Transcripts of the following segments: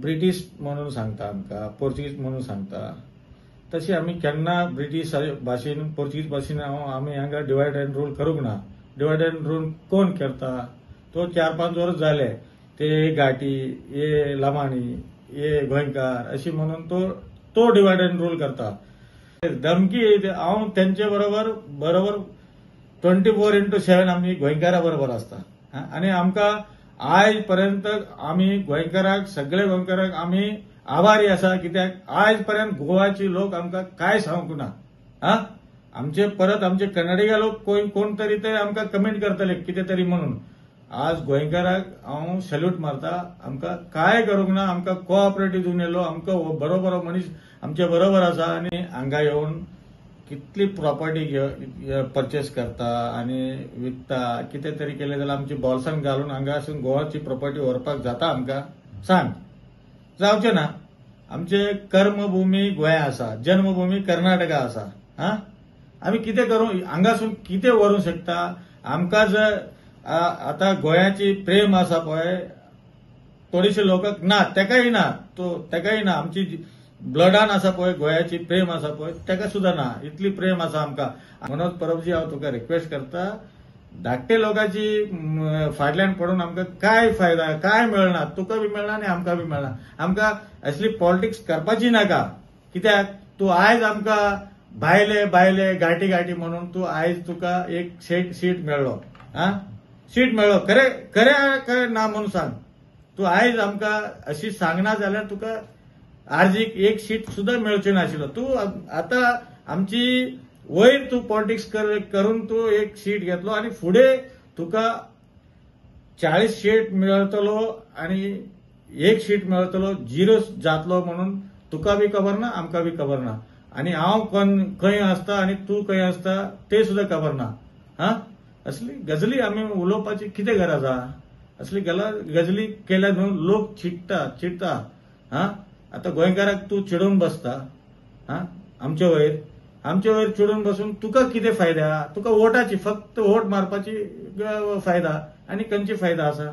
British म्हणून सांगता आमकां, पोर्तुगीज म्हणून सांगता, तशी आमी केन्ना ब्रिटीश भाशेन पोर्तुगीज भाशेन आमी हांगा डिवायड अँड रूल करूंक ना. डिवायड अँड रूल कोण करता? तो 4-5 वर्स जाले ते घाटी हे लमाणी हे गोंयकार अशी म्हणून तो डिवायड अँड रूल करता. धमकी हांव तेंचे बरोबर बरोबर 24x7 आमी गोंयकारा बरोबर आसता आनी आमकां आयज पर्यंत आमी गोंयकाराक सगळे गोंयकाराक आमी आभारी आसा, कित्याक आयज पर्यंत गोवाची लोक आमकां कांय सांगूंक ना. आमचे परत आमचे कन्नडिगा लोक कोण तरी ते आमकां कमेंट करतले कितें तरी म्हणून. आज गोंयकाराक हांव सॅल्यूट मारता, आमकां कांय करूंक ना, आमकां कोऑपरेटीव दिवन येयलो, आमकां बरो बरो मनीस आमचे बरोबर आसा आनी हांगा येवन कितली प्रॉपर्टी परचेस करता आनी विकता, कितें तरी केलें जाल्यार आमची बॉल्सान घालून हांगासून गोवाची प्रॉपर्टी व्हरपाक जाता आमकां? सांग, जावचें ना. आमचे कर्मभूमी गोंया आसा, जन्मभूमी कर्नाटका आसा. आमी कितें करूं, हांगासून कितें व्हरूंक शकता? आमकां जर आतां गोंयाची प्रेम आसा पळय थोडेशे लोकांक ना, तेकाय ना, तो तेकाय ना. आमची ब्लडान आसा पळय गोंयाची प्रेम आसा पळय तेका सुद्दां ना, इतली प्रेम आसा आमकां. मनोज परबजी हांव तुका रिक्वेस्ट करता, धाकटे लोकांची फाटल्यान पडून आमकां काय फायदा, काय मेळना, तुका बी मेळना आनी आमकां बी मेळना. आमकां असली पॉलिटिक्स करपाची नाका, कित्याक तूं आयज आमकां भायले भायले गांठी गांठी म्हणून तूं आयज तुका एक सीट मेळ्ळो, सीट मेळ्ळो, खरें खरें खरें ना म्हणून सांग. तूं आयज आमकां अशी सांगना जाल्यार तुका आर्जीक एक सीट सुद्दां मेळची नाशिल्लो. तूं आतां आमची वयर तूं पॉलिटिक्स करून तूं एक सीट घेतलो आनी फुडें तुका 40 सीट मेळटलो आनी एक सीट मेळटलो, झिरो जातलो म्हणून तुका बी खबर ना, आमकां बी खबर ना. आनी हांव खंय आसता आनी तूं खंय आसता ते सुद्दां खबर ना. असली गजली आमी उलोवपाची कितें गरज आहा? असली गजली केल्या म्हणून लोक चिडटा चिडटा. आतां गोंयकाराक तूं चिडून बसता, आमचे वयर आमचे वयर चिडून बसून तुका कितें फायदा? तुका वोटाची फक्त वोट मारपाची फायदा आनी खंयची फायदा आसा?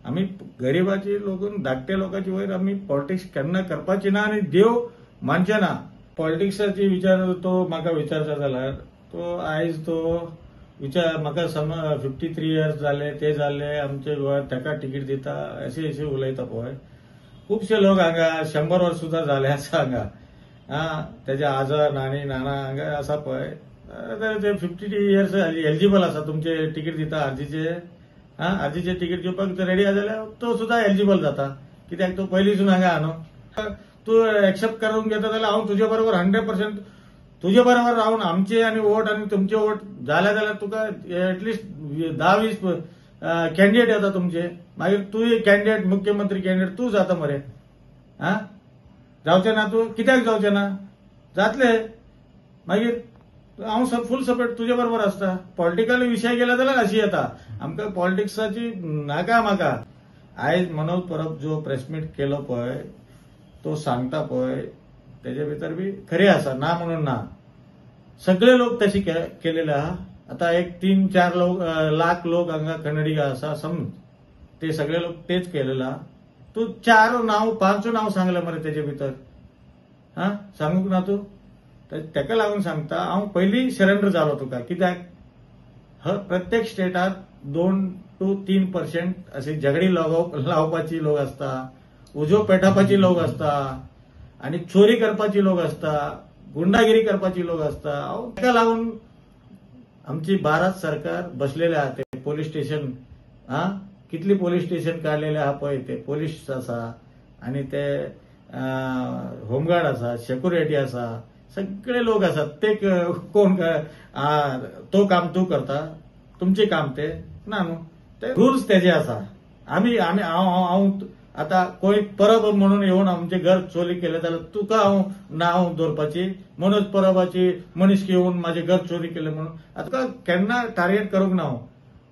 आमी गरिबाची लोक धाकटे लोकांची वयर आमी पॉलिटिक्स केन्ना करपाची ना आनी देव मानचे ना. पॉलिटिक्साची विचार तो म्हाका विचारता जाल्यार तो आयज तो विचार म्हाका सम 53 इयर्स जाले ते जाले आमचे गोंयांत ताका तिकीट दिता अशें अशें उलयता पळय. खुबशे लोक हांगा 100 वर्स सुद्दां जाले आसा हांगा, तेजे आजो नानी नाना हांगा आसा पळय, ते 52 इयर्स एलिजिबल आसा, तुमचे तिकीट दिता आर्जीचे, आर्जीचे तिकीट दिवपाक रेडी आसा जाल्यार तो सुद्दां एलिजिबल जाता, कित्याक तो पयलींसून हांगा न्हू. तूं एक्सेप्ट करून घेता जाल्यार हांव तुजे बरोबर 100% तुजे बरोबर रावन आमचे आनी वोट आनी तुमचे वोट जाले जाल्यार तुका एटलिस्ट 10-20 कॅन्डिडेट येता तुमचे, मागीर तूं कॅन्डिडेट मुख्यमंत्री कॅन्डिडेट तूं जाता मरे. जावचें ना? तूं कित्याक जावचें ना? जातले. मागीर हांव फूल सपोर्ट तुजे बरोबर आसता. पॉलिटिकल विशय गेला जाल्यार अशी येता, आमकां पॉलिटिक्साची नाका म्हाका. आयज मनोज परब जो प्रेस मीट केलो पळय तो सांगता पळय तेजे भितर बी खरें आसा, ना म्हणून ना. सगळे लोक तशी केलेले आहा. आतां एक 3-4 लाख लोक हांगा कन्नडिगा आसा समज, ते सगळे लोक तेच केलेले आहा. तूं 4 नांव 5 नांव सांगलें मरे तेजे भितर, सांगूंक ना तूं? तेका लागून सांगता हांव पयलीं सरेंडर जालो तुका, कित्याक प्रत्येक स्टेटात 2 to 3% अशी झगडी लावपाची लोक आसता, उजो पेटावपाची लोक आसता आनी चोरी करपाची लोक आसता, गुंडागिरी करपाची लोक आसता. हांव तेका लागून आमची भारत सरकार बसलेले आहा ते पोलीस स्टेशन, कितली पोलीस स्टेशन काडलेले आहा पळय, ते पोलीस आसा आनी ते होमगार्ड आसा, सेक्युरिटी आसा, सगळे लोक आसात. ते कोण तो काम तूं करता, तुमचें काम ते ना न्हू, ते रुल्स तेजे आसा. आमी आमी हांव हांव आतां कोण परब म्हणून येवन आमचें घर चोरी केलें जाल्यार तुका हांव नांव दवरपाची, मनोज परबाची मनीस येवन म्हाजें घर चोरी केलें म्हणून आतां केन्ना टार्गेट करूंक ना हांव.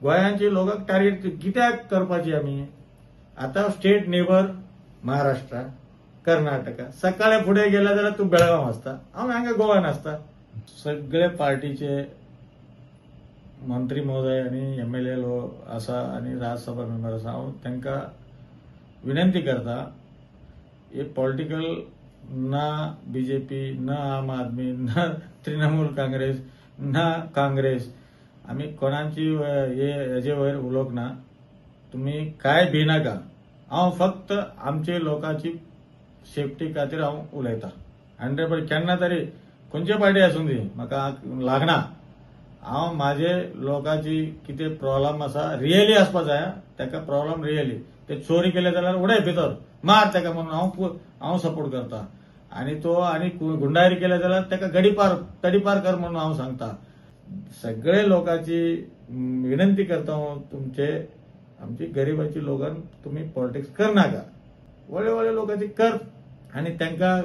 गोंयांची लोकांक टार्गेट कित्याक करपाची आमी? आतां स्टेट नेबर महाराष्ट्र, कर्नाटका, सकाळी फुडें गेले जाल्यार तूं बेळगांव आसता, हांव हांगा गोवान आसता. सगळे पार्टीचे मंत्री महोदय आनी एमएलए लोक आसा आनी राज्यसभा मेंबर आसा, हांव तांकां विनंती करता, हे पॉलिटिकल ना बीजेपी, ना आम आदमी, ना तृणमूल काँग्रेस, ना काँग्रेस, आमी कोणाची हे हेजे वयर उलोवंक ना. तुमी काय भिनाका. हांव फक्त आमचे लोकांची सेफ्टी खातीर हांव उलयतां. 100% केन्ना तरी खंयचे पार्टी आसूं दी, म्हाका लागना. हांव म्हाजे लोकांची कितें प्रॉब्लम आसा रियली आसपा जाय, ताका प्रॉब्लम रियली ते चोरी केले जाल्यार उडय भितर मार ताका म्हणून हांव सपोर्ट करता. आनी तो आनी गुंडागिरी केले जाल्यार ताका गडीपार तडीपार कर म्हणून हांव सांगता. सगळे लोकांची विनंती करता हांव, तुमचे आमची गरिबाची लोकांक तुमी पॉलिटिक्स करनाका. व्हडले व्हडले लोकांची कर आनी तांकां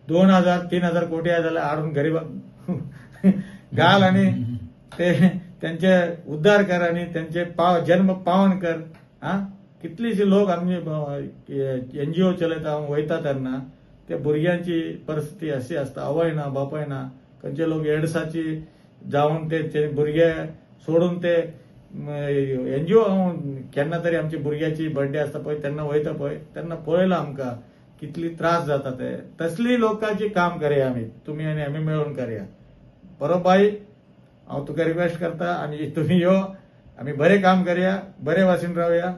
2000 3000 कोटी आहा जाल्यार हाडून गरिबाक घाल आनी ते त्यांचे उद्धार कर आनी त्यांचे जन्म पावन कर. आ कितलीशी लोक आमचे एनजीओ चलयता वयता तेन्ना ते भुरग्यांची परिस्थिती अशी आसता, आवय ना बापाय ना, खंयचे लोक एड्साची जावन ते भुरगे सोडून ते एनजीओ केन्ना तरी आमची भुरग्याची बर्थडे आसता पळय तेन्ना वयता पळय तेन्ना पळयला आमकां कितली त्रास जाता ते. तसली लोकांची काम करया आमी, तुमी आनी आमी मेळून करया. बरो बाई, हांव तुका रिक्वेस्ट करता आनी तुमी यो, आमी बरें काम करया, बरे भाशेन रावया.